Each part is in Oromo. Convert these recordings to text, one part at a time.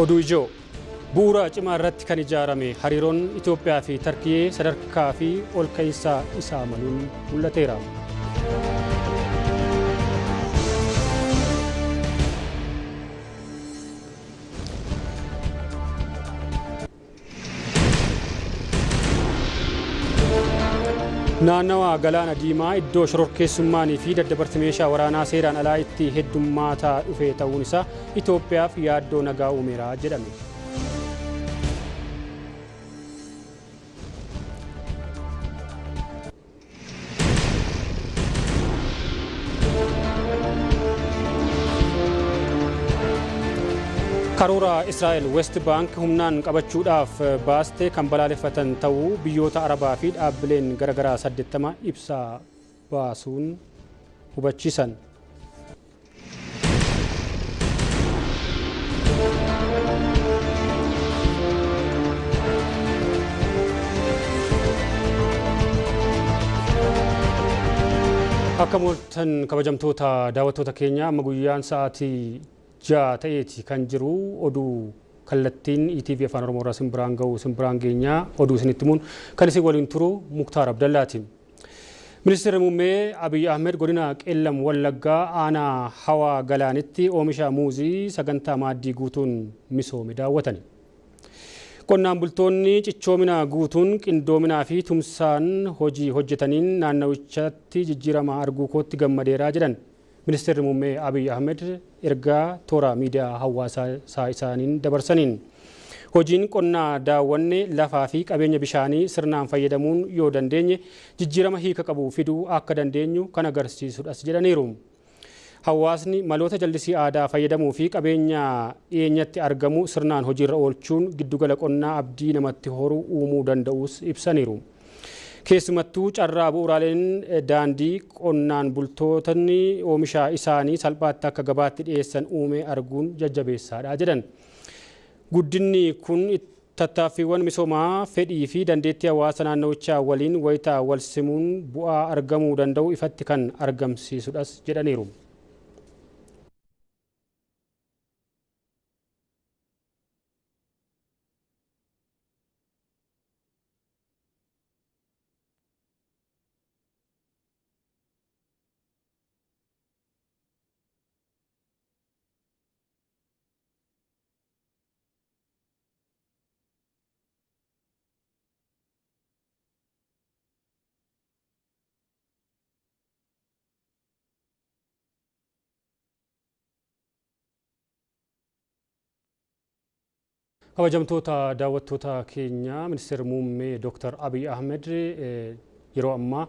Oduu ijoo bu'uura cimaa irratti kan ijaarame hariiroon Itoophiyaa fi Tarkiyee sadarkaa fi ol ka'iinsa isaa maluun mul'ateera. Naannawa Galaana Diimaa iddoo shororkeessummaanii fi daddabarsi meeshaa waraanaa seeraan alaa itti heddummaataa dhufe ta'uun isaa Itoophiyaaf yaaddoo nagaa uumeera jedhame. Karoora Israa'el West Bank humnaan qabachuudhaaf baaste kan balaaleffatan ta'uu biyyoota Arabaa fi dhaabbileen garaagaraa 80 ibsa baasuun hubachiisan. Akka mooltan kabajamtoota daawwattoota keenya amma guyyaan sa'aatii 6 ta'eeti kan jiru oduu kallattiin ETV Afaan Oromoo irraa simbiraan ga'u simbiraan geenyaa oduu isinitti himuun kan isin waliin turu Muktaar Abdallaati. Ministeerri Muummee Abiy Ahmed godina Qeellam Wallaggaa aanaa Hawaa Galaanitti oomisha muuzii sagantaa maaddii guutuun misoome daawwatani. Qonnaan bultoonni cichoomina guutuun qindoominaa fi tumsaan hojii hojjetaniin naannawichatti jijjiirama arguu kootti gammadeeraa jedhan. Ministeerri Muummee Abiy Ahmed ergaa toora miidiyaa hawaasaa isaaniin dabarsaniin hojiin qonnaa daawwanne lafaa fi qabeenya bishaanii sirnaan fayyadamuun yoo dandeenye jijjiirama hiika qabu fiduu akka dandeenyu kan agarsiisudhas jedhaniiru. Hawaasni maloota jallisii aadaa fayyadamuu fi qabeenya dhiyeenyatti argamu sirnaan hojiirra oolchuun giddugala qonnaa abdii namatti horuu uumuu danda'us ibsaniiru. Keessumattuu carraa bu'uuraaleen daandii qonnaan bultootni oomisha isaanii salphaatti akka gabaatti dhiyeessan uume arguun jajjabeessaadha jedhan. Guddinni kun tattaaffiiwwan misoomaa fedhii fi dandeettii hawaasa naannawichaa waliin wayitaa wal simuun bu'aa argamuu danda'u ifatti kan argamsiisudhas jedhaniiru. Kabajamtoota daawwattoota keenya Ministeerri Muummee Dr. Abiy Ahmed yeroo ammaa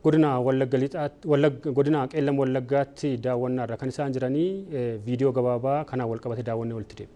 godina Wallagga godina Qeellam Wallaggaatti daawwannaarra kan isaan jiranii viidiyoo gabaabaa kanaan wal qabate daawwannee walitti deema.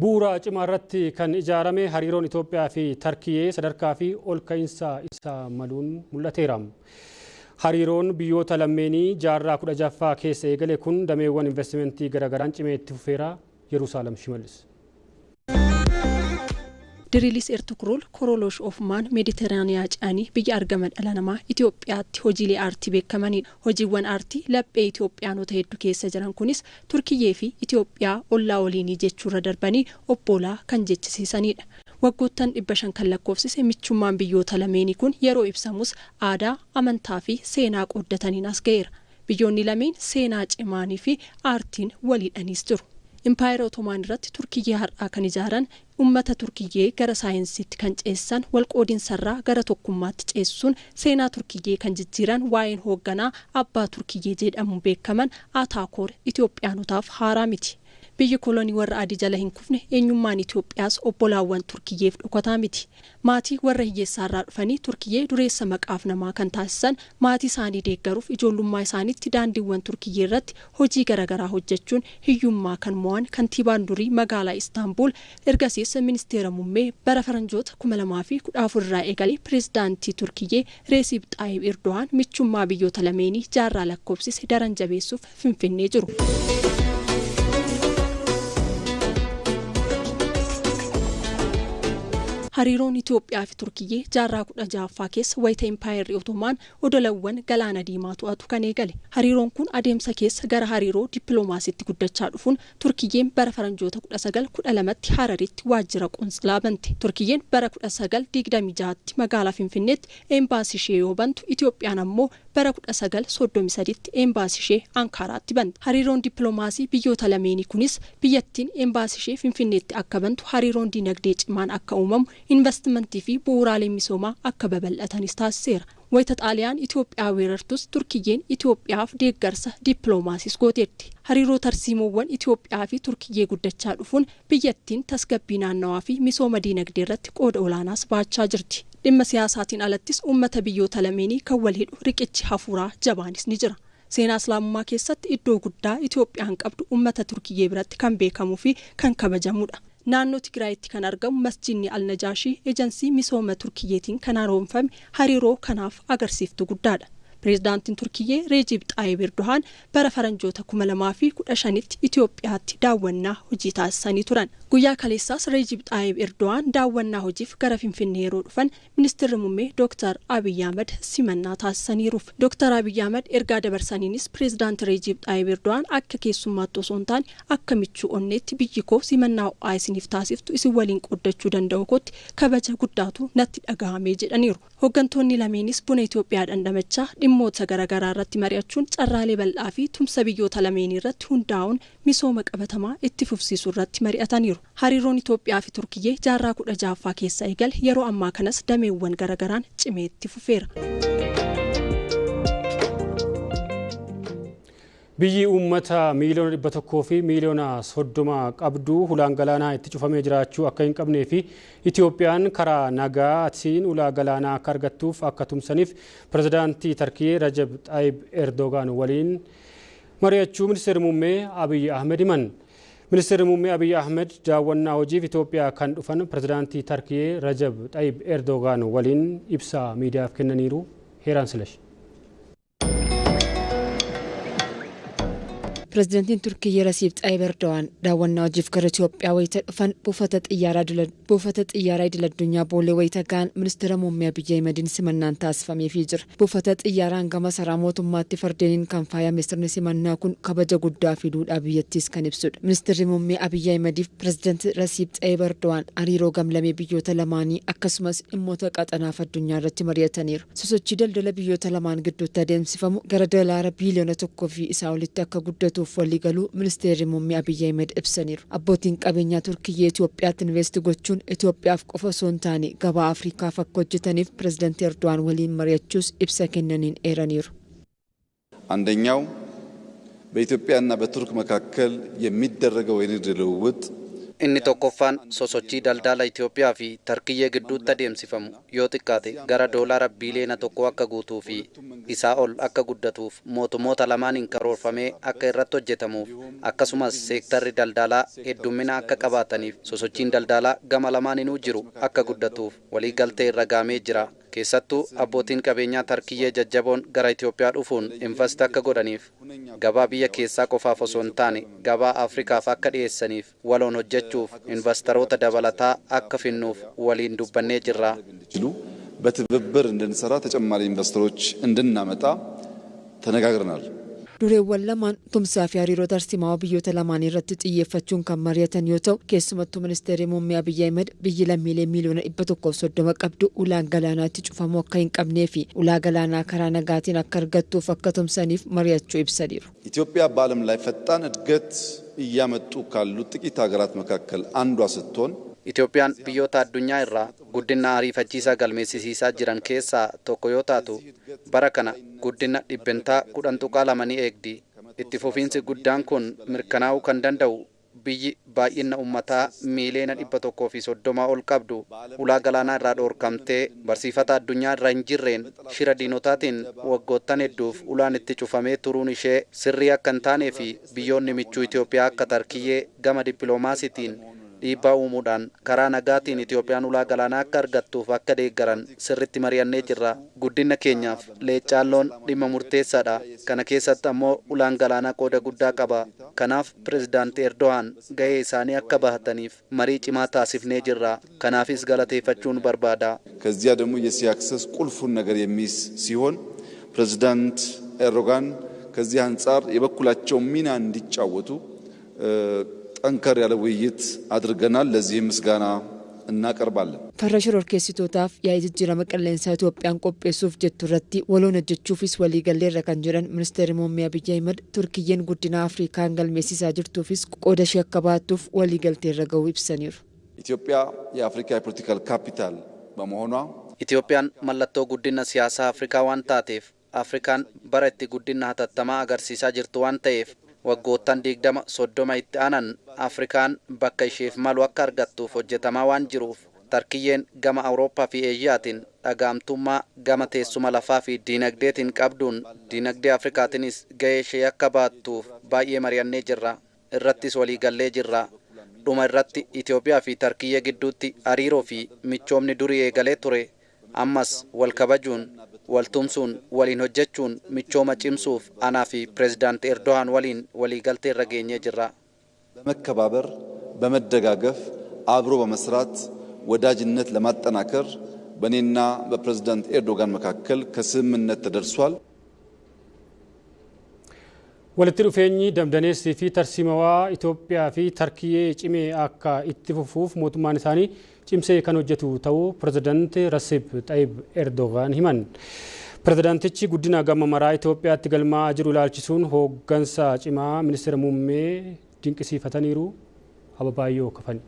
Bu'uura cimaa irratti kan ijaarame hariiroon Itoophiyaa fi Tarkiyyee sadarkaa fi ol ka'iinsa isaa maluun mul'ateera. Hariiroon biyyoota lameenii jaarraa 16ffaa keessa eegale kun dameewwan investimentii garaagaraan cimee itti fufeera. Yerusaalem Shimallis. Diriilis Ertugrul Koroloosh Ofmaan Meeditiraaniyaa ce'anii biyya argama dhala namaa Itoophiyaatti hojiilee aartii beekamanidha. Hojiiwwan aartii laphee Itoophiyaanota hedduu keessa jiran kunis Turkiyyee fi Itoophiyaa ollaa waliinii jechuurra darbanii obbolaa kan jechisiisanidha. Waggoottan 500 kan lakkoofsise michummaan biyyoota lameenii kun yeroo ibsamus aadaa, amantaa fi seenaa qooddataniin as ga'eera. Biyyoonni lameen seenaa cimaanii fi aartiin waliidhaniis jiru. Impaayera Otomaan irratti Turkiyyee har'aa kan ijaaran uummata Turkiyyee gara saayinsiitti kan ceessan walqoodinsarraa gara tokkummaatti ceessuun seenaa Turkiyyee kan jijjiiran waa'een hoogganaa abbaa Turkiyyee jedhamuun beekaman Ataakoor Itoophiyaanotaaf haaraa miti. Biyyi kolonii warra adii jala hin kufne eenyummaan Itoophiyaas obbolaawwan Turkiyyeef dhokataa miti. Maatii warra hiyyeessaarraa dhufanii Turkiyyee dureessa maqaaf namaa kan taasisan maatii isaanii deeggaruuf ijoollummaa isaaniitti daandiiwwan Turkiyyee irratti hojii garaagaraa hojjechuun hiyyummaa kan mo'an kantiibaan durii magaalaa Istaanbul ergasiis ministeera muummee bara faranjoota 2014 irraa eegalee pireezidaantii Turkiyyee Reesiib Xaayib Erdo'aan michummaa biyyoota lameenii jaarraa lakkoofsise daran jabeessuuf Finfinnee jiru. Hariiroon Itoophiyaa fi Turkiyyee jaarraa 16ffaa keessa wayita impaayerri Otomaan odolawwan galaana diimaa to'atu kan eegale. Hariiroon kun adeemsa keessa gara hariiroo dippiloomaasiitti guddachaa dhufuun Turkiyyeen bara faranjoota 1912tti Hararitti waajjira qoonsilaa bante. Turkiyyeen bara 1926tti magaalaa Finfinneetti eembaasii ishee yoo bantu Itoophiyaan ammoo bara 1933tti eembaasii ishee Ankaaraatti bante. Hariiroon dippiloomaasii biyyoota lameenii kunis biyyattiin eembaasii ishee Finfinneetti akka bantu hariiroon diinagdee cimaan akka uumamu investimentii fi bu'uuraalee misoomaa akka babal'atanis taasiseera. Wayita Xaaliyaan Itoophiyaa weerartus Turkiyyeen Itoophiyaaf deeggarsa dippiloomaasiis gooteetti. Hariiroo tarsiimoowwan Itoophiyaa fi Turkiyyee guddachaa dhufuun biyyattiin tasgabbii naannawaa fi misooma diinagdee irratti qooda olaanaas baachaa jirti. Dhimma siyaasaatiin alattis uummata biyyoota lameenii kan wal hidhu riqichi hafuuraa jabaanis ni jira. Seenaa Islaamummaa keessatti iddoo guddaa Itoophiyaan qabdu uummata Turkiyyee biratti kan beekamuu fi kan kabajamudha. Naannoo Tigraayitti kan argamu masjidni Alnajaashii ejansii misooma Turkiyyeetiin kan haaromfame hariiroo kanaaf agarsiiftuu guddaadha. Pireezidaantiin Turkiyyee Reejiib Xaayib Erdo'aan bara faranjoota 2015tti Itoophiyaatti daawwannaa hojii taasisanii turan. Guyyaa kaleessaas Reejiib Xaayib Erdo'aan daawwannaa hojiif gara Finfinnee yeroo dhufan ministeerri muummee Dr. Abiy Ahmed simannaa taasisaniiruuf. Dr. Abiy Ahmed ergaa dabarsaniinis pireezidaanti Reejiib Xaayib Erdo'aan akka keessummaatti osoo hin taane akka michuu onneetti biyyi koo simannaa ho'aa isiniif taasiftu isin waliin qooddachuu danda'u kootti kabaja guddaatu natti dhagahame jedhaniiru. Hooggantoonni lameenis buna Itoophiyaa dhandhamachaa dhimmoota garaagaraa irratti mari'achuun carraalee bal'aa fi tumsa biyyoota lameenii irratti hundaa'uun misooma qabatamaa itti fufsiisuu irratti mari'ataniiru. Hariiroon Itoophiyaa fi Turkiyyee jaarraa 16ffaa keessa eegale yeroo ammaa kanas dameewwan garaagaraan cimee itti fufeera. Biyyi uummata miiliyoona 100 fi miiliyoona 30 qabdu hulaan galaanaa itti cufamee jiraachuu akka hin qabnee fi Itoophiyaan karaa nagaatiin ulaa galaanaa akka argattuuf akka tumsaniif pireezidaantii Tarkiyyee Rajab Xaayib Erdogaan waliin mari'achuu ministeerri muummee Abiy Ahmed himan. Ministeerri muummee Abiy Ahmed daawwannaa hojiif Itoophiyaa kan dhufan pireezidaantii Tarkiyyee Rajab Xaayib Erdogaan waliin ibsa miidiyaaf kennaniiru. Heeraan Silash. Pireezidaantiin Turkiyyee Rasiib Xaayib Erdo'aan daawwannaa hojiif gara Itoophiyaa wayita dhufan buufata xiyyaaraa idil addunyaa Boolee wayita ga'an ministeera muummee Abiyyi Ahimadiin simannaan taasifameefii jira. Buufata xiyyaaraan gama masaraa mootummaatti fardeeniin kan faayame sirni simannaa kun kabaja guddaa fi duudhaa biyyattiis kan ibsudha. Ministeerri muummee Abiyyi Ahimadiif pireezidaantii Rasiib Xaayib Erdo'aan hariiroo gamlamee biyyoota lamaanii akkasumas dhimmoota qaxanaaf addunyaa irratti mari'ataniiru. Sosochii daldala biyyoota lamaan gidduutti adeemsifamu gara dolaara biiliyoona 1 fi isaa olitti akka guddatuuf waliigaluu ministeerri muummee Abiyyi Ahimad ibsaniiru. Abbootiin qabeenyaa Turkiyyee Itoophiyaatti investi gochuun Itoophiyaaf qofa osoo hin taane gabaa Afrikaaf akka hojjetaniif pireezidaantii Erdo'aan waliin mari'achuus ibsa kennaniin eeraniiru. አንደኛው በኢትዮጵያና በቱርክ መካከል የሚደረገው የንግድ ልውውጥ Inni tokkoffaan sosochii daldala Itoophiyaa fi Tarkiyyee gidduutti adeemsifamu yoo xiqqaate gara doolaara biiliyoona 1 akka guutuu fi isaa ol akka guddatuuf mootummoota lamaaniin karoorfamee akka irratti hojjetamuuf akkasumas seektarri daldalaa heddummina akka qabaataniif sosochiin daldalaa gama lamaaninuu jiru akka guddatuuf waliigaltee irra gahamee jira. Keessattuu abbootiin qabeenyaa Tarkiyyee jajjaboon gara Itoophiyaa dhufuun invest akka godhaniif gabaa biyya keessaa qofaaf osoo hin taane gabaa Afrikaaf akka dhiyeessaniif waloon hojjechuuf investaroota dabalataa akka finnuuf waliin dubbannee jirra. በትብብር እንድንሰራ ተጨማሪ ኢንቨስተሮች እንድናመጣ ተነጋግረናል። Dureewwan lamaan tumsaa fi hariiroo tarsiimaawaa biyyoota lamaanii irratti xiyyeeffachuun kan mari'atan yoo ta'u, keessumattuu ministeerri muummee Abiyyi Ahimad biyyi lammiilee miiliyoona 130 qabdu ulaan galaanaatti cufamuu akka hin qabnee fi ulaa galaanaa karaa nagaatiin akka argattuuf akka tumsaniif mari'achuu ibsaniiru. ኢትዮጵያ በዓለም ላይ ፈጣን እድገት እያመጡ ካሉ ጥቂት ሀገራት መካከል አንዷ ስትሆን Itoophiyaan biyyoota addunyaa irraa guddina ariifachiisaa galmeessisiisaa jiran keessaa tokko yoo taatu, bara kana guddina 10.2% ni eegdi. Itti fufiinsi guddaan kun mirkanaa'uu kan danda'u biyyi baay'ina uummataa miiliyoona 130 ol qabdu ulaa galaanaa irraa dhoorkamtee barsiifata addunyaa irra hin jirreen shira diinotaatiin waggoottan hedduuf ulaan itti cufamee turuun ishee sirrii akka hin taanee fi biyyoonni michuu Itoophiyaa akka Tarkiyyee gama dippiloomaasiitiin dhiibbaa uumuudhaan karaa nagaatiin Itoophiyaan ulaa galaanaa akka argattuuf akka deeggaran sirritti mari'annee jirra. Guddina keenyaaf leecaalloon dhimma murteessaadha. Kana keessatti ammoo ulaan galaanaa qooda guddaa qaba. Kanaaf pireezidaantii Erdo'aan gahee isaanii akka bahataniif marii cimaa taasifnee jirra. Kanaafis galateeffachuun barbaada. ከዚያ ደግሞ የሲ አክሰስ ቁልፉን ነገር የሚይዝ ሲሆን ፕሬዚዳንት ኤርዶጋን ከዚህ አንጻር የበኩላቸው ሚና እንዲጫወቱ ጠንከር ያለ ውይይት አድርገናል። ለዚህም ምስጋና እናቀርባለን። Farra shororkeessitootaaf yaa'ii jijjiirama qilleensaa Itoophiyaan qopheessuuf jettu irratti waloon hojjechuufis waliigalleerra kan jedhan ministeerri muummee Abiyyi Ahimad Turkiyyeen guddina Afrikaan galmeessisaa jirtuufis qooda ishee akka baattuuf waliigalteerra ga'uu ibsaniiru. ኢትዮጵያ የአፍሪካ የፖለቲካል ካፒታል በመሆኗ Itoophiyaan mallattoo guddina siyaasaa Afrikaa waan taateef Afrikaan bara itti guddina hatattamaa agarsiisaa jirtu waan ta'eef waggoottan 20-30 itti aanan Afrikaan bakka isheef malu akka argattuuf hojjetamaa waan jiruuf Tarkiyyeen gama Awurooppaa fi Eeshiyaatiin dhagaamtummaa gama teessuma lafaa fi diinagdeetiin qabduun diinagdee Afrikaatiinis gahee ishee akka baattuuf baay'ee mari'annee jirra. Irrattis waliigallee jirra. Dhuma irratti Itoophiyaa fi Tarkiyyee gidduutti hariiroo fi michoomni durii eegalee ture ammas wal kabajuun wal tumsuun waliin hojjechuun michooma cimsuuf anaa fi pireezidaantii Erdo'aan waliin waliigaltee irra geenyee jirra. በመከባበር በመደጋገፍ አብሮ በመስራት ወዳጅነት ለማጠናከር በእኔና በፕሬዝዳንት ኤርዶጋን መካከል ከስምምነት ተደርሷል። Walitti dhufeenyi damdaneessii fi tarsiimawaa Itoophiyaa fi Tarkiyyee cimee akka itti fufuuf mootummaan isaanii cimsee kan hojjetu ta'uu pireezidaanti Rasiib Xaayib Erdogaan himan. Pireezidaantichi guddina gama maraa Itoophiyaatti galmaa'aa jiru ilaalchisuun hooggansa cimaa ministeera muummee dinqisiifataniiru. Ababaayyoo Kafani.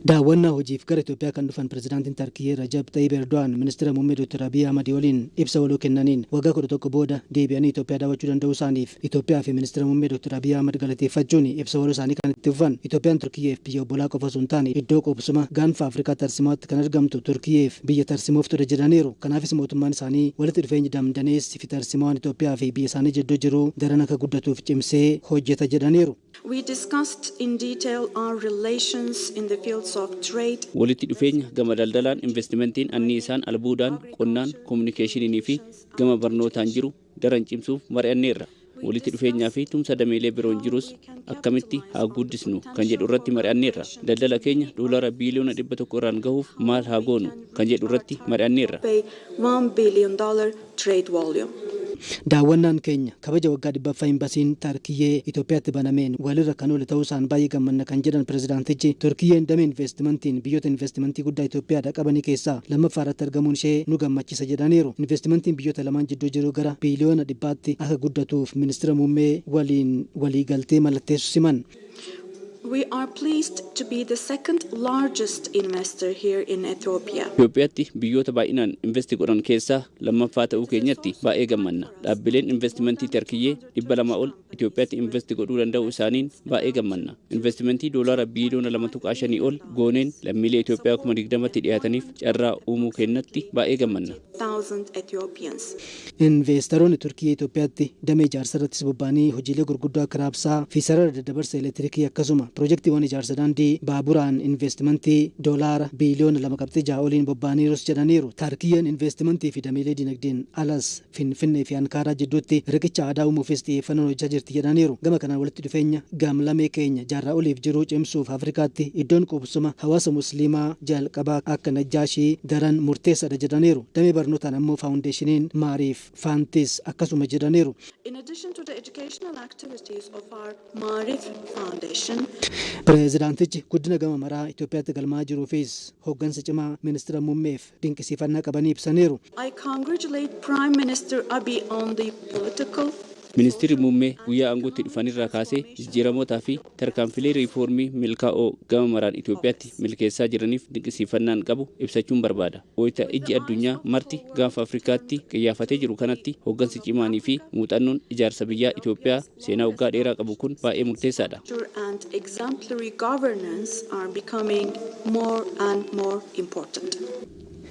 Daawwannaa hojiif gara Itoophiyaa kan dhufan pireezidaantiin Tarkiyyee Rajab Xayyib Erdo'aan ministeera muummee Dr. Abiy Ahmad waliin ibsa waloo kennaniin waggaa 11 booda deebi'anii Itoophiyaa daawwachuu danda'uu isaaniif Itoophiyaa fi ministeera muummee Dr. Abiy Ahmad galateeffachuun ibsa waloo isaanii kan itti fufan. Itoophiyaan Turkiyyeef biyya obbolaa qofa osoo hin taane iddoo qubsuma gaanfa Afrikaa tarsimaatti kan argamtu Turkiyyeef biyya tarsimooftudha jedhaniiru. Kanaafis mootummaan isaanii walitti dhufeenyi damdaneessi fi tarsimaawaan Itoophiyaa fi biyya isaanii jidduu jiru daran akka guddatuuf cimsee hojjeta jedhaniiru. We discussed in detail our relations in the fields of trade, Walitti dhufeenya gama daldalaan, investimentiin, anniisaan, albuudaan, qonnaan, kominikeeshiniinii fi gama barnootaan jiru daran cimsuuf mari'anneerra. Walitti dhufeenyaa fi tumsa dameelee biroon jirus akkamitti haa guddisnu kan jedhu irratti mari'anneerra. Daldala keenya doolaara biiliyoona 100 irraan gahuuf maal haa goonu kan jedhu irratti mari'anneerra. by $1 billion trade volume. Daawwannaan keenya kabaja waggaa 100ffaa imbasiin Tarkiyyee Itoophiyaatti banameen walirra kan oole ta'uusaan baay'ee gammanna kan jedhan pirezidaantichi, Turkiyyeen damee investimentiin biyyoota investimentii guddaa Itoophiyaadha qabanii keessaa lammaffaa irratti argamuun ishee nu gammachiisa jedhaniiru. Investimentiin biyyoota lamaan jidduu jiru gara biiliyoona 100tti akka guddatuuf ministira muummee waliin waliigaltee mallatteessu siman. We are pleased to be the second largest investor here in Ethiopia. Itoophiyaatti biyyoota baay'inaan investi godhan keessaa lammaffaa ta'uu keenyatti baay'ee gammanna. Dhaabbileen investimentii Tarkiyyee 200 ol Itoophiyaatti investi godhuu danda'u isaaniin baay'ee gammanna. Investimentii doolaara biiliyoona 2.5 ol gooneen lammiilee Itoophiyaa 20,000tti dhiyaataniif carraa uumuu keenyatti baay'ee gammanna. Thousand Ethiopians. Investeroonni Turkiyyee Itoophiyaatti damee ijaarsa irrattis bobba'anii hojiilee gurguddoo akka raabsaa fi sarara daddabarsa elektiriikii akkasuma piroojeektiiwwan ijaarsa daandii baaburaan investimentii doolaara biiliyoona 2.6 oliin bobba'aniirus jedhaniiru. Tarkiyyeen investimentii fi dameelee dinagdeen alas Finfinnee fi Ankaaraa jidduutti riqicha aadaa uumuufis xiyyeeffannoon hojjechaa jirti jedhaniiru. Gama kanaan walitti dhufeenya gamlamee keenya jaarraa oliif jiru cimsuuf Afrikaatti iddoon qubsuma hawaasa musliimaa jalqabaa akka Najjaashii daran murteessaadha jedhaniiru. Damee barnootaan ammoo faawundeeshiniin Maariif Faantis akkasuma jedhaniiru. In addition to the educational activities of our Maarif Foundation, Pireezidaantichi guddina gama maraa Itoophiyaatti galmaa jiruufis hooggansa cimaa ministira muummeef dinqisiifannaa qabanii ibsaniiru. I congratulate Prime Minister Abiy on the political Ministeerri muummee guyyaa aangootti dhufanirraa kaasee jijjiiramootaa fi tarkaanfilee riifoormii milkaa'oo gama maraan Itoophiyaatti milkeessaa jiraniif dinqisiifannaan qabu ibsachuun barbaada. Wayita ijji addunyaa marti gaanfa Afrikaatti qiyyaafatee jiru kanatti hooggansi cimaanii fi muuxannoon ijaarsa biyyaa Itoophiyaa seenaa waggaa dheeraa qabu kun baay'ee murteessaadha. and exemplary governance are becoming more and more important.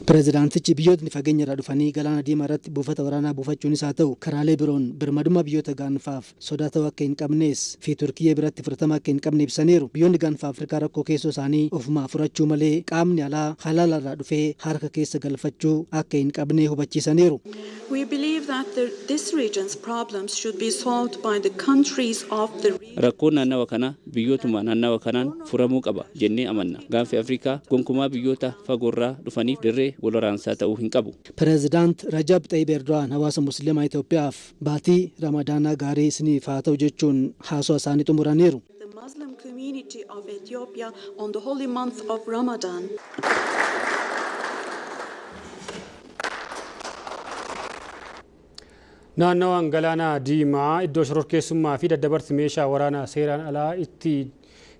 Pireezidaantichi biyyootni fageenya irraa dhufanii galaana diimaa irratti buufata waraanaa buufachuunis haa ta'u karaalee biroon birmadummaa biyyoota gaanfaaf sodaa ta'uu akka hin qabnees fi Turkiyyee biratti fudhatama akka hin qabne ibsaniiru. Biyyoonni gaanfa Afrikaa rakkoo keessoo isaanii ofumaa furachuu malee qaamni alaa halaala irraa dhufee harka keessa galfachuu akka hin qabne hubachiisaniiru. We believe that this region's problems should be solved by the countries of the region. Rakkoon naannawa kanaa biyyootuma naannawa kanaan furamuu qaba jennee amanna. Gaanfi Afrikaa gonkumaa biyyoota fagoorraa dhufaniif dirree wal waraansaa ta'uu hin qabu. Pireezidaant Rajab Xayyib Erdo'aan hawaasa musliimaa Itoophiyaaf baatii Ramadaanaa gaarii isiniif haa ta'u jechuun haasawaa isaanii xumuraniiru. The Muslim community of Ethiopia on the holy month of Ramadan. Naannawaan galaana diimaa iddoo shororkeessummaa fi daddabarsi meeshaa waraanaa seeraan alaa itti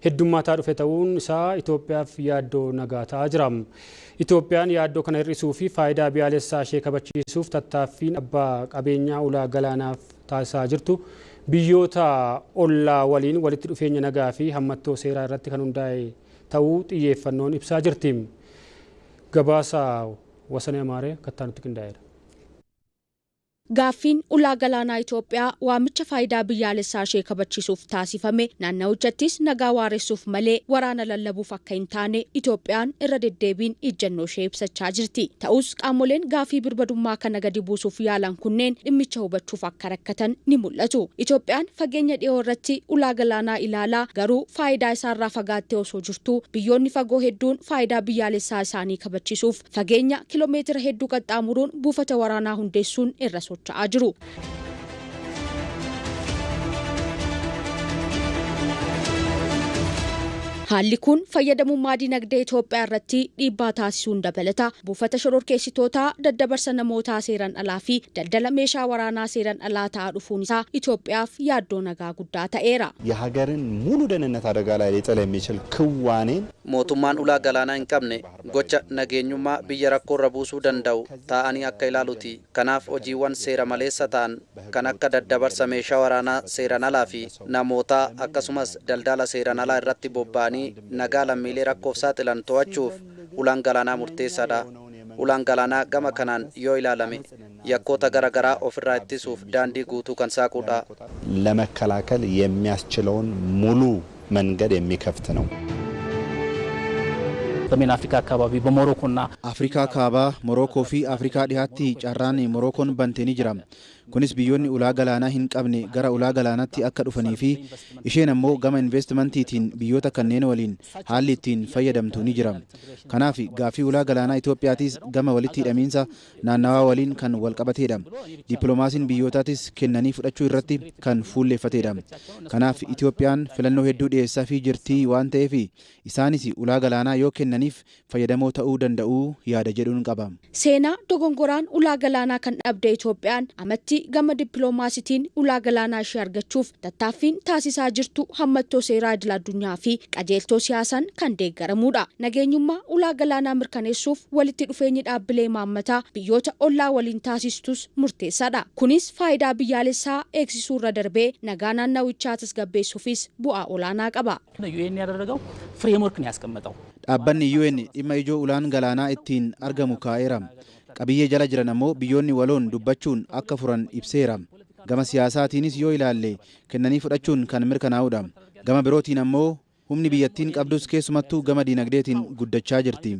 heddummaataa dhufe ta'uun isaa Itoophiyaaf yaaddoo nagaa ta'aa jira. Itoophiyaan yaaddoo kana hir'isuu fi faayidaa biyyaalessaa ishee kabachiisuuf tattaaffiin abbaa qabeenyaa ulaa galaanaaf taasisaa jirtu biyyoota ollaa waliin walitti dhufeenya nagaa fi hammattoo seeraa irratti kan hundaa'e ta'uu xiyyeeffannoon ibsaa jirti. Gabaasa Wasanee Amaaree kattaanutti qindaa'eera. Gaaffiin ulaa galaanaa Itoophiyaa waamicha faayidaa biyyaalessaa ishee kabachiisuuf taasifame naannawichattis nagaa waaressuuf malee waraana lallabuuf akka hin taane Itoophiyaan irra deddeebiin ijjannoo ishee ibsachaa jirti. Ta'us qaamoleen gaaffii birmadummaa kana gadi buusuuf yaalan kunneen dhimmicha hubachuuf akka rakkatan ni mul'atu. Itoophiyaan fageenya dhiyoo irratti ulaa galaanaa ilaalaa garuu faayidaa isaarraa fagaattee osoo jirtu biyyoonni fagoo hedduun faayidaa biyyaalessaa isaanii kabachiisuuf fageenya kiloomeetira hedduu qaxxaamuruun buufata waraanaa hundeessuun irra socho'aa jiru. Haalli kun fayyadamummaa dinagdee Itoophiyaa irratti dhiibbaa taasisuun dabalata. Buufata shororkeessitootaa, daddabarsa namootaa seeraan alaa fi daldala meeshaa waraanaa seeraan alaa ta'aa dhufuun isaa Itoophiyaaf yaaddoo nagaa guddaa ta'eera. የሀገርን ሙሉ ደህንነት አደጋ ላይ ሊጥል የሚችል ክዋኔን Mootummaan ulaa galaanaa hin qabne gocha nageenyummaa biyya rakkoorra buusuu danda'u taa'anii akka ilaaluti. Kanaaf hojiiwwan seera maleessa ta'an kan akka daddabarsa meeshaa waraanaa seeraan alaa fi namootaa akkasumas daldala seeraan alaa irratti bobba'anii nagaa lammiilee rakkoof saaxilan to'achuuf ulaan galaanaa murteessaadha. Ulaan galaanaa gama kanaan yoo ilaalame yakkoota gara garaa ofirraa ittisuuf daandii guutuu kan saaqudha. ለመከላከል የሚያስችለውን ሙሉ መንገድ የሚከፍት ነው። ሰሜን አፍሪካ አካባቢ በሞሮኮና Afrikaa Kaabaa, Morookoo fi Afrikaa dhihaatti carraan Morookoon bante ni jira. Kunis biyyoonni ulaa galaanaa hin qabne gara ulaa galaanaatti akka dhufanii fi isheen ammoo gama investimantiitiin biyyoota kanneen waliin haalli ittiin fayyadamtu ni jira. Kanaaf gaaffii ulaa galaanaa Itoophiyaatis gama walitti hidhamiinsa naannawaa waliin kan wal qabateedha. Dippiloomaasiin biyyootaatis kennanii fudhachuu irratti kan fuulleeffateedha. Kanaaf Itoophiyaan filannoo hedduu dhiyeessaafii jirti waan ta'eef isaanis ulaa galaanaa yoo kennaniif fayyadamoo ta'uu danda'u yaada jedhuun qaba. Seenaa dogongoraan ulaa galaanaa kan dhabde Itoophiyaan amatti gama dippiloomaasiitiin ulaa galaanaa ishee argachuuf tattaaffiin taasisaa jirtu hammattoo seeraa idil addunyaa fi qajeeltoo siyaasaan kan deeggaramudha. Nageenyummaa ulaa galaanaa mirkaneessuuf walitti dhufeenyi dhaabbilee imaammataa biyyoota ollaa waliin taasistus murteessaadha. Kunis faayidaa biyyaalessaa eegsisuu irra darbee nagaa naannawichaa tasgabbeessuufis bu'aa olaanaa qaba. ዩኤን ያደረገው ፍሬምወርክ ነው ያስቀመጠው። Dhaabbanni UN dhimma ijoo ulaan galaanaa ittiin argamu kaa'eera. Qabiyyee jala jiran ammoo biyyoonni waloon dubbachuun akka furan ibseera. Gama siyaasaatiinis yoo ilaalle kennanii fudhachuun kan mirkanaa'udha. Gama birootiin ammoo humni biyyattiin qabdus keessumattuu gama diinagdeetiin guddachaa jirti.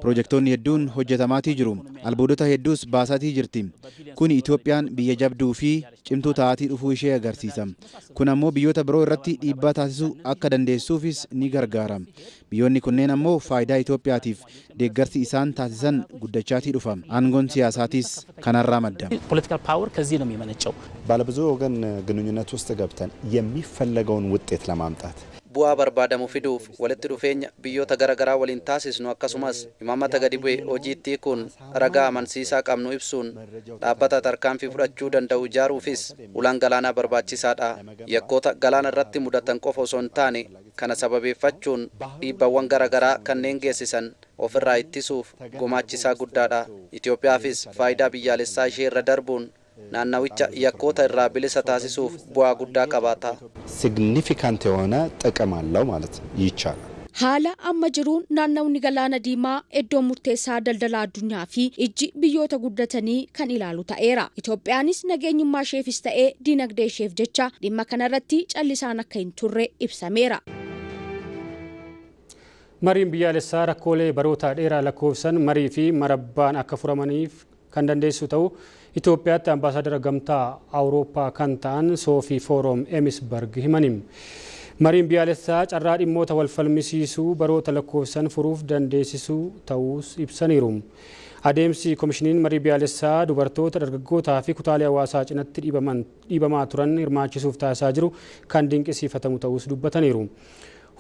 Pirojektoonni hedduun hojjetamaatii jiru. Albuudota hedduus baasaatii jirti. Kun Itoophiyaan biyya jabduu fi cimtuu ta'aatii dhufuu ishee agarsiisa. Kun ammoo biyyoota biroo irratti dhiibbaa taasisuu akka dandeessuufis ni gargaara. Biyyoonni kunneen ammoo faayidaa Itoophiyaatiif deeggarsi isaan taasisan guddachaatii dhufa. Aangoon siyaasaatis kanarraa madda. ፖለቲካል ፓወር ከዚህ ነው የሚመነጨው። ባለብዙ ወገን ግንኙነት ውስጥ ገብተን የሚፈለገውን ውጤት ለማምጣት Bu'aa barbaadamu fiduuf walitti dhufeenya biyyoota garaagaraa waliin taasisnu akkasumas imaammata gadi bu'e hojiitti kun ragaa amansiisaa qabnu ibsuun dhaabbata tarkaanfii fudhachuu danda'u ijaaruufis ulaan galaanaa barbaachisaadha. Yakkoota galaana irratti mudatan qofa osoo hin taane kana sababeeffachuun dhiibbawwan garaagaraa kanneen geessisan ofirraa ittisuuf gumaachisaa guddaadha. Itoophiyaafis faayidaa biyyaalessaa ishee irra darbuun naannawicha yakkoota irraa bilisa taasisuuf bu'aa guddaa qabaata. ሲግኒፊካንት የሆነ ጥቅም አለው ማለት ይቻላል። Haala amma jiruun naannawni galaana diimaa iddoo murteessaa daldala addunyaa fi ijji biyyoota guddatanii kan ilaalu ta'eera. Itoophiyaanis nageenyummaa isheefis ta'ee diinagdee isheef jecha dhimma kanarratti callisaan akka hin turre ibsameera. Mariin biyyaalessaa rakkoolee baroota dheeraa lakkoofsan marii fi marabbaan akka furamaniif kan dandeessu ta'u Itoophiyaatti ambaasaadara gamtaa Awurooppaa kan ta'an Soofii Foorom Emisberg himaniin. Mariin biyyaalessaa carraa dhimmoota wal falmisiisuu baroota lakkoofsan furuuf dandeessisuu ta'uus ibsaniiru. Adeemsi komishiniin marii biyyaalessaa dubartoota dargaggootaa fi kutaalee hawaasaa cinatti dhiibamaa turan hirmaachisuuf taasisaa jiru kan dinqisiifatamu ta'uus dubbataniiru.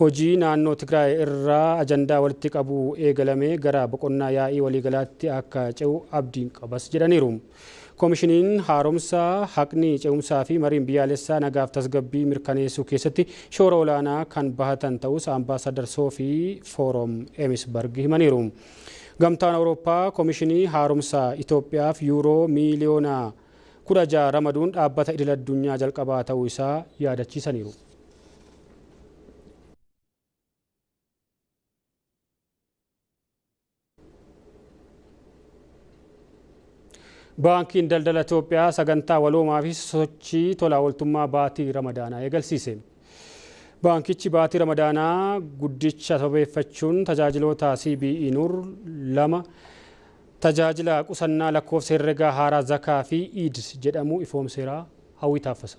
Hojii naannoo Tigraay irraa ajandaa walitti qabu eegalamee gara boqonnaa yaa'ii waliigalaatti akka ce'u abdiin qabas jedhaniiru. Komishiniin haaromsaa haqni ce'umsaa fi mariin biyyaalessaa nagaaf tasgabbii mirkaneessuu keessatti shoora olaanaa kan bahatan ta'us ambaasaadar Soofii Foorom Emisberg himaniiru. Gamtaan Awurooppaa komishinii haaromsaa Itoophiyaaf yuuroo miiliyoona 16 ramaduun dhaabbata idil addunyaa jalqabaa ta'uu isaa yaadachiisaniiru. Baankiin daldala Itoophiyaa sagantaa waloomaa fi sochii tola ooltummaa baatii Ramadaanaa eegalsiise. Baankichi baatii Ramadaanaa guddicha sababeeffachuun tajaajiloota CBE Nur 2 tajaajila qusannaa lakkoofsa herregaa haaraa Zakaa fi Iid jedhamu ifoomseera. Hawwii Taaffasa.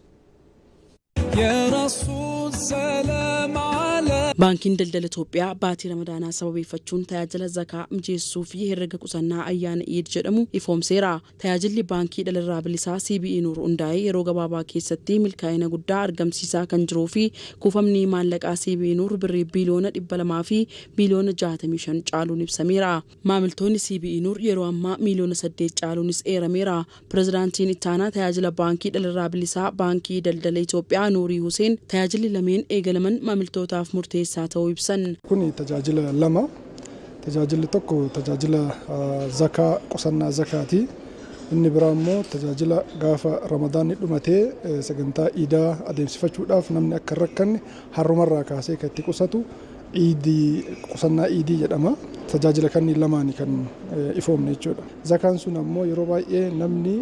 Baankiin daldala Itoophiyaa baatii Ramadaanaa sababeeffachuun tajaajila zakaa mijeessuu fi herrega qusannaa ayyaana Iid jedhamu ifoomseera. Tajaajilli baankii dhalarraa bilisaa CBE Nur hundaa'ee yeroo gabaabaa keessatti milkaa'ina guddaa argamsiisaa kan jiruu fi kuufamni maallaqaa CBE Nur birrii biiliyoona 200 fi biiliyoona 65 caaluun ibsameera. Maamiltoonni CBE Nur yeroo ammaa miiliyoona 8 caaluunis eerameera. Pirezidaantiin ittaanaa tajaajila baankii dhalarraa bilisaa baankii daldala Itoophiyaa Nuurii Huseen tajaajilli lameen eegalaman maamiltootaaf murteessaa ta'uu ibsan. Kun tajaajila lama. Tajaajilli tokko tajaajila zakaa qusannaa zakaati. Inni biraa immoo tajaajila gaafa Ramadaanni dhumatee sagantaa iidaa adeemsifachuudhaaf namni akka hin rakkanne har'umarraa kaasee kan itti qusatu iidii qusannaa iidii jedhama. Tajaajila kanneen lamaanii kan ifoomne jechuudha. Zakaan sun ammoo yeroo baay'ee namni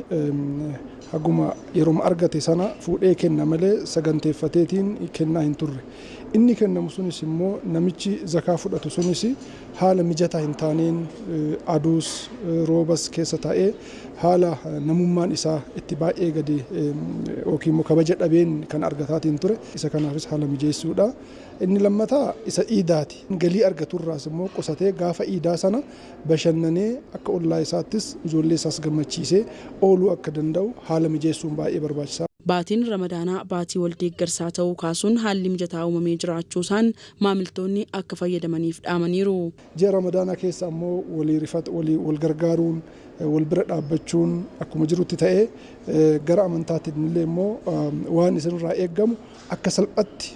haguma yeroo argate sana fuudhee kenna malee saganteeffateetiin kennaa hin turre. Inni kennamu sunis immoo namichi zakaa fudhatu sunis haala mijataa hin taaneen aduus roobas keessa taa'ee haala namummaan isaa itti baay'ee gadi yookiin immoo kabaja dhabeen kan argataatiin ture isa kanaafis haala mijeessuudha. Inni lammataa isa iidaati. Galii argaturraas immoo qusatee gaafa iidaa sana bashannanee akka ollaa isaattis ijoollee isaas gammachiisee ooluu akka danda'u haala mijeessuun baay'ee barbaachisaa. Baatiin Ramadaanaa baatii wal deeggarsaa ta'uu kaasuun haalli mijataa uumamee jiraachuusaan maamiltoonni akka fayyadamaniif dhaamaniiru. Ji'a Ramadaanaa keessa ammoo walii rifata walii wal gargaaruun wal bira dhaabbachuun akkuma jirutti ta'ee gara amantaatiin illee immoo waan isinirraa eeggamu akka salphatti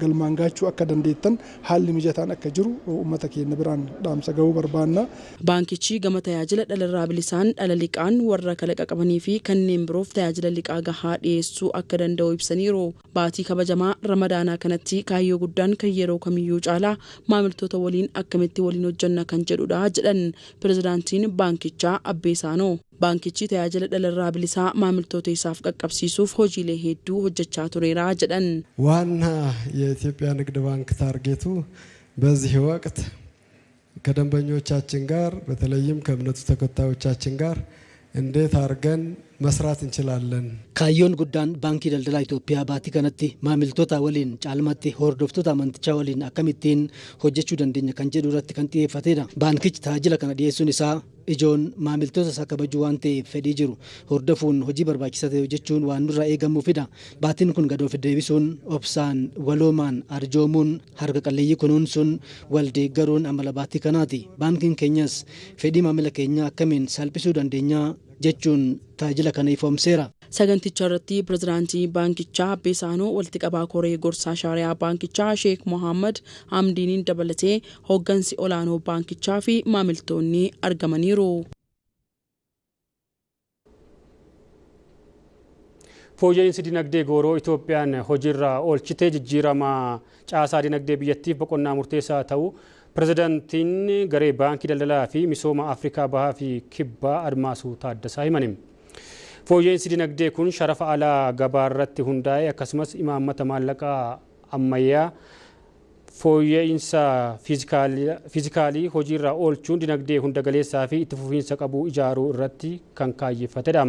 galmaan gaachuu akka dandeettan haalli mijataan akka jiru uummata keenya biraan dhaamsa gahuu barbaanna. Baankichi gama tajaajila dhalarraa bilisaan dhala liqaan warra kalaqa qabanii fi kanneen biroof tajaajila liqaa gahaa dhiyeessuu akka danda'u ibsaniiru. Baatii kabajamaa Ramadaanaa kanatti kaayyoo guddaan kan yeroo kamiyyuu caalaa maamiltoota waliin akkamitti waliin hojjanna kan jedhudha jedhan pirezidaantiin baankichaa Abbee Saanoo. Baankichi tajaajila dhalarraa bilisaa maamiltoota isaaf qaqqabsiisuuf hojiilee hedduu hojjechaa tureera jedhan. ዋና የኢትዮጵያ ንግድ ባንክ ታርጌቱ በዚህ ወቅት ከደንበኞቻችን ጋር በተለይም ከእምነቱ ተከታዮቻችን ጋር እንዴት አድርገን መስራት እንችላለን። Kaayyoon guddaan Baankii Daldalaa Itoophiyaa baatii kanatti maamiltoota waliin caalmatti hordoftoota amantichaa waliin akkamittiin hojjechuu dandeenya kan jedhu irratti kan xiyyeeffatedha. Baankichi tajaajila kana dhiyeessuun isaa ijoon maamiltoota isaa kabajuu waan ta'eef fedhii jiru hordofuun hojii barbaachisaa ta'e hojjechuun waan nurraa eegamuufidha. Baatiin kun gad of deebisuun obsaan waloomaan arjoomuun harka qalleeyyii kunuunsuun wal deeggaruun amala baatii kanaati. Baankiin keenyas fedhii maamila keenyaa akkamiin salphisuu dandeenya jechuun tajaajila kana ifoomseera. Saganticha irratti pirezidaantii baankichaa Abbee Saanoo, walitti qabaa koree gorsaa shaariyaa baankichaa Sheek Mohaammed Hamdiiniin dabalatee hooggansi olaanoo baankichaa fi maamiltoonni argamaniiru. Fooyya'insi dinagdee gooroo Itoophiyaan hojiirra oolchitee jijjiirama caasaa dinagdee biyyattiif boqonnaa murteessaa ta'uu pirezidaantiin garee baankii daldalaa fi misooma Afrikaa Bahaa fi Kibbaa Admaasuu Taaddasaa himani. Fooyya'insi dinagdee kun sharafa alaa gabaa irratti hundaa'e akkasumas imaammata maallaqaa ammayyaa fooyya'insa fiizikaalii hojiirra oolchuun dinagdee hunda galeessaa fi itti fufiinsa qabu ijaaruu irratti kan kaayyeffatedha.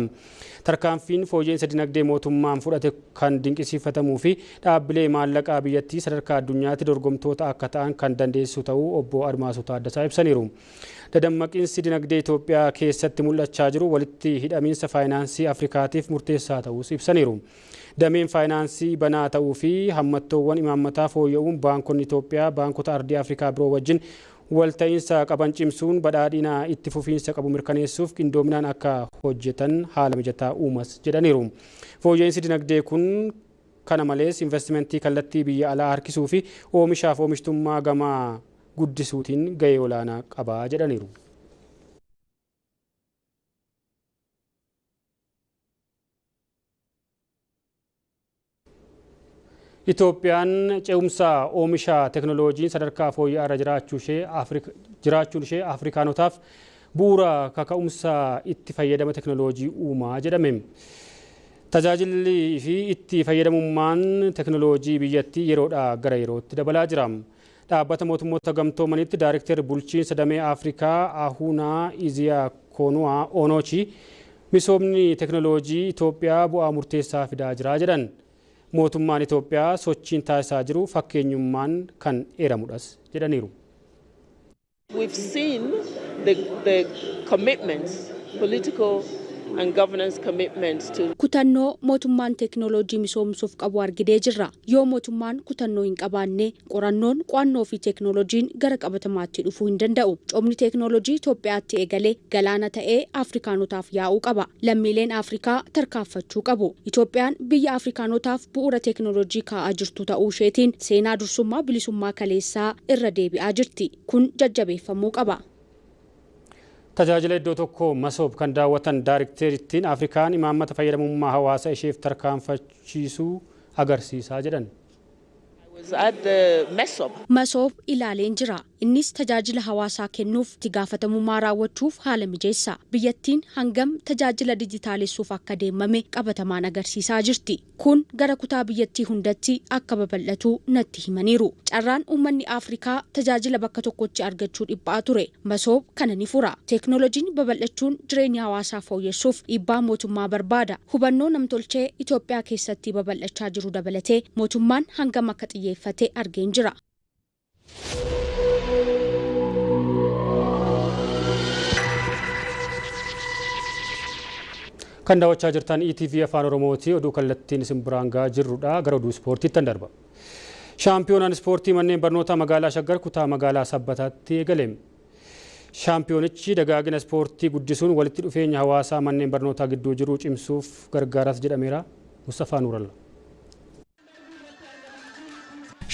Tarkaanfiin fooyya'insa dinagdee mootummaan fudhate kan dinqisiifatamuu fi dhaabbilee maallaqaa biyyattii sadarkaa addunyaatti dorgomtoota akka ta'an kan dandeessisu ta'uu obbo Admaasuu Taaddasaa ibsaniiru. Dadammaqiinsi dinagdee Itoophiyaa keessatti mul'achaa jiru walitti hidhamiinsa faayinaansii Afrikaatiif murteessaa ta'uus ibsaniiru. Dameen faayinaansii banaa ta'uu fi hammattoowwan imaammataa fooyya'uun baankonni Itoophiyaa baankota ardii Afrikaa biroo wajjin walta'iinsa qaban cimsuun badhaadhina itti fufiinsa qabu mirkaneessuuf qindoominaan akka hojjetan haala mijataa uumas jedhaniiru. Fooyya'insi dinagdee kun kana malees investimentii kallattii biyya alaa harkisuu fi oomishaaf oomishtummaa gama guddisuutiin gahee olaanaa qaba jedhaniiru. Itoophiyaan ce'umsa oomisha teknooloojiin sadarkaa fooyya'aa irra jiraachuun ishee Afrikaanotaaf bu'uura kaka'umsa itti fayyadama teknooloojii uumaa jedhame. Tajaajilli fi itti fayyadamummaan teknooloojii biyyattii yeroodhaa gara yerootti dabalaa jira. Dhaabbata mootummoota gamtoomanitti daarektarri bulchiinsa damee Afrikaa Ahunaa Iziyaa Konuwaa Onochi misoomni teknooloojii Itoophiyaa bu'aa murteessaa fidaa jira jedhan. Mootummaan Itoophiyaa sochiin taasisaa jiru fakkeenyummaan kan eeramudhas jedhaniiru. We've seen the commitments, political and governance commitments to Kutannoo mootummaan teeknooloojii misoomsuuf qabu arginee jirra. Yoo mootummaan kutannoo hin qabaanne qorannoon qo'annoo fi teeknooloojiin gara qabatamaatti dhufuu hin danda'u. Coomni teeknooloojii Itoophiyaatti eegalee galaana ta'ee Afrikaanotaaf yaa'uu qaba. Lammiileen Afrikaa tarkaanfachuu qabu. Itoophiyaan biyya Afrikaanotaaf bu'uura teeknooloojii kaa'aa jirtu ta'uu isheetiin seenaa dursummaa bilisummaa kaleessaa irra deebi'aa jirti. Kun jajjabeeffamuu qaba. Tajaajila iddoo tokko masoob kan daawwatan daarekteerittiin Afrikaan imaammata fayyadamummaa hawaasa isheef tarkaanfachiisuu agarsiisaa jedhan. I Masoob ilaaleen jira. Innis tajaajila hawaasaa kennuuf itti gaafatamummaa raawwachuuf haala mijeessa. Biyyattiin hangam tajaajila dijitaalessuuf akka deemame qabatamaan agarsiisaa jirti. Kun gara kutaa biyyattii hundatti akka babal'atu natti himaniiru. Carraan uummanni Afrikaa tajaajila bakka tokkotti argachuu dhiphaa ture. Masoob kana ni fura. Teeknooloojiin babal'achuun jireenya hawaasaa fooyyessuuf dhiibbaa mootummaa barbaada. Hubannoo namtolchee Itoophiyaa keessatti babal'achaa jiru dabalatee mootummaan hangam akka xiyyeeffate argeen jira. Kan daawwachaa jirtan ETV Afaan Oromooti. Oduu kallattiin isin biraan gahaa jirrudha. Gara oduu ispoortiitti darba. Shaampiyoonaan ispoortii manneen barnootaa magaalaa Shaggar kutaa magaalaa Sabbataatti eegale. Shaampiyoonichi dagaagina ispoortii guddisuun walitti dhufeenya hawaasaa manneen barnootaa gidduu jiru cimsuuf gargaaras jedhameera. Mustafaa Nuuralla.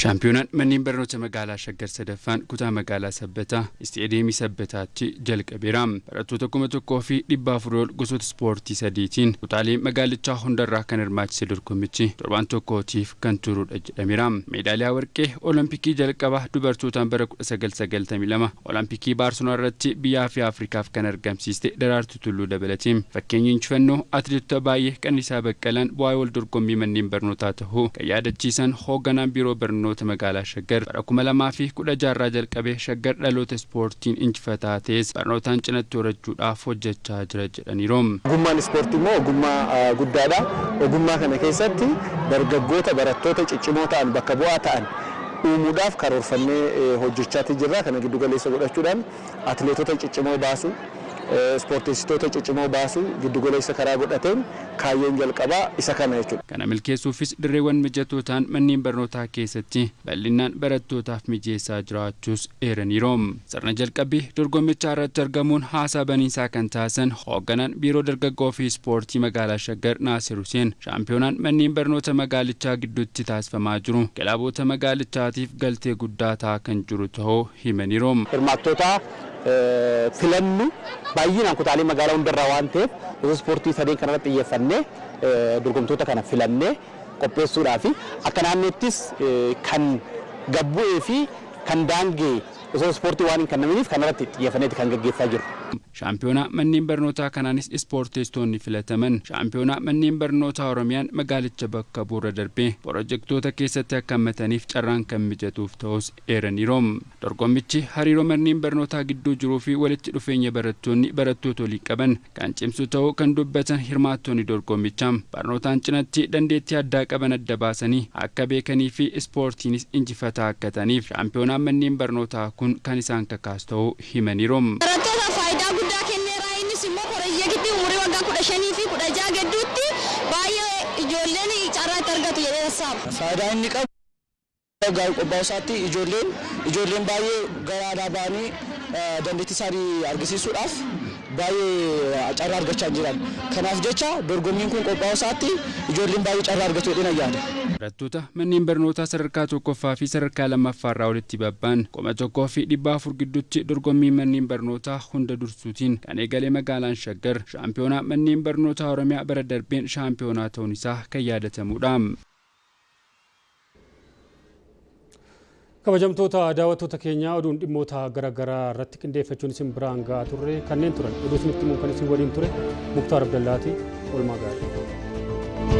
Shaampiyoonaan manneen barnoota magaalaa Shaggar sadaffaan kutaa magaalaa Sabbataa isteediyeemii Sabbataatti jalqabeera. Barattoota 1400 ol gosoota ispoortii sadiitiin kutaalee magaalichaa hundarraa kan hirmaachise dorgommichi torbaan tokkootiif kan turudha jedhameera. Meedaaliyaa warqee Olompikii jalqabaa dubartootaan bara 1992 Olompikii Baarselonaa irratti biyyaa fi Afrikaaf kan argamsiiste Daraartuu Tulluu dabalatee fakkeenyi injifannoo atileetota baay'ee Qananiisaa Baqqalaan bu'aa wal dorgommii manneen barnootaa ta'uu kan yaadachiisan hoogganaan biiroo barnootaa magaalaa Shaggar bara 2016 jalqabee Shaggar dhaloota ispoortiin injifataa ta'es barnootaan cinatti horachuudhaaf hojjechaa jira jedhaniiru. Ogummaan ispoortii immoo ogummaa guddaadha. Ogummaa kana keessatti dargaggoota barattoota ciccimoo ta'an bakka bu'aa ta'an uumuudhaaf karoorfannee hojjechaa jirra. Kana giddu galeessa godhachuudhaan atileetota ciccimoo baasu, ispoortistoota ciccimoo baasu giddu galeessa karaa godhateen kaayyoon jalqabaa isa kana jechuudha. Kana milkeessuufis dirreewwan mijatoo ta'an manneen barnootaa keessatti bal'inaan barattootaaf mijeessaa jiraachuus eeraniiru. Sirna jalqabbii dorgommichaa irratti argamuun haasaa baniinsaa kan taasisan hoogganaan biiroo dargaggoo fi ispoortii magaalaa Shaggar Naasir Huseen shaampiyoonaan manneen barnoota magaalichaa gidduutti taasifamaa jiru kilaboota magaalichaatiif galtee guddaa ta'aa kan jiru ta'uu himaniiru. Hirmaattoota filannu baay'inaan kutaalee magaalaa hundarraa waan ta'eef gosa ispoortii sadeen kanarratti xiyyeeffannee dorgomtoota kana filannee qopheessuudhaa fi akka naannoottis kan gabbu'ee fi kan daangee gosa ispoortii waan hin kennaminiif kanarratti xiyyeeffanneeti kan gaggeessaa jiru. Shaampiyoonaa manneen barnootaa kanaanis ispoortistoonni filataman shaampiyoonaa manneen barnootaa Oromiyaan magaalicha bakka bu'uura darbee pirojektoota keessatti akka hammataniif carraan kan mijatuuf ta'us eeraniiru. Dorgommichi hariiroo manneen barnootaa gidduu jiruu fi walitti dhufeenya barattoonni barattoota olii qaban kan cimsu ta'uu kan dubbatan hirmaattoonni dorgommichaa barnootaan cinatti dandeettii addaa qaban adda baasanii akka beekanii fi ispoortiinis injifataa akka ta'aniif shaampiyoonaan manneen barnootaa kun kan isaan kakaasu ta'uu himaniiru. Faayidaa guddaa kenneera. Innis immoo pirojektii umurii waggaa 15 fi 16 gidduutti baay'ee ijoolleen carraa itti argatu jedhee sassaaba. Faayidaa inni qabu qophaa'uu isaatti ijoolleen baay'ee garaadhaa ba'anii dandeettii isaanii argisiisuudhaaf baay'ee carraa argachaa jiran. Kanaaf jecha dorgommiin kun qophaa'uu isaatti ijoolleen baay'ee carraa argatu jedhee yaada. Barattoota manneen barnootaa sadarkaa tokkoffaa fi sadarkaa lammaffaarraa walitti babba'an 1400 gidduutti dorgommii manneen barnootaa hunda dursuutiin kan eegale magaalaan Shaggar shaampiyoonaa manneen barnootaa Oromiyaa bara darbeen shaampiyoonaa ta'uun isaa kan yaadatamudha. Kabajamtoota daawwattoota keenyaa oduun dhimmoota garaagaraa irratti qindeeffachuun isin biraan gahaa turre kanneen turan oduu isinitti himuun kan isin waliin ture Muktaar Abdallaati. Oolmaa gaarii.